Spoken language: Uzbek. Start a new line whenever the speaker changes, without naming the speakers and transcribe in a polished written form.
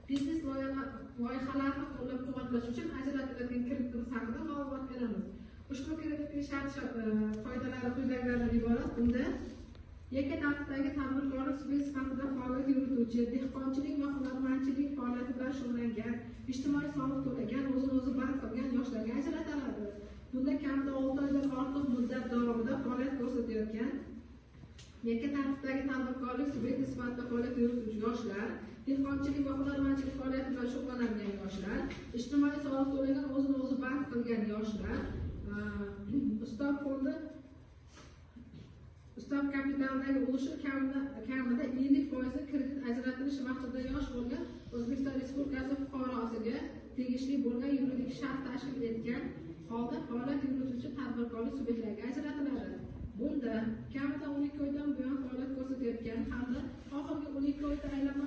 Biznes loyihalarini qo'llab-quvvatlash uchun ajratiladigan kreditimiz haqida ma'lumot beramiz. Ushbu kreditning shart qoidalari quyidagilardan iborat. Bunda yakka tartibdagi tadbirkorlik subyekti sifatida faoliyat yurituvchi, dehqonchilik va hunarmandchilik faoliyati bilan shug'ullangan, ijtimoiy soliq to'lagan, o'zini o'zi band qilgan yoshlarga ajratiladi. Bunda kamida 6 oydan ortiq muddat davomida faoliyat ko'rsatayotgan yakka tartibdagi tadbirkorlik subyekti sifatida faoliyat yurituvchi yoshlar, dehqonchilik va hunarmandchilik faoliyati bilan shug'ullanadigan yoshlar, ijtimoiy soliq to'lagan, o'zini o'zi band qilgan yoshlar, ustav fondi ustav kapitalidagi ulushi kamida 50% kredit ajratilish vaqtida yosh bo'lgan O'zbekiston Respublikasi fuqarosiga tegishli bo'lgan yuridik shaxs tashkil etgan holda faoliyat yurituvchi tadbirkorlik subyektlariga ajratiladi. Bunda kamida 12 oydan buyon faoliyat ko'rsatayotgan hamda oxirgi 12 oyda aylanma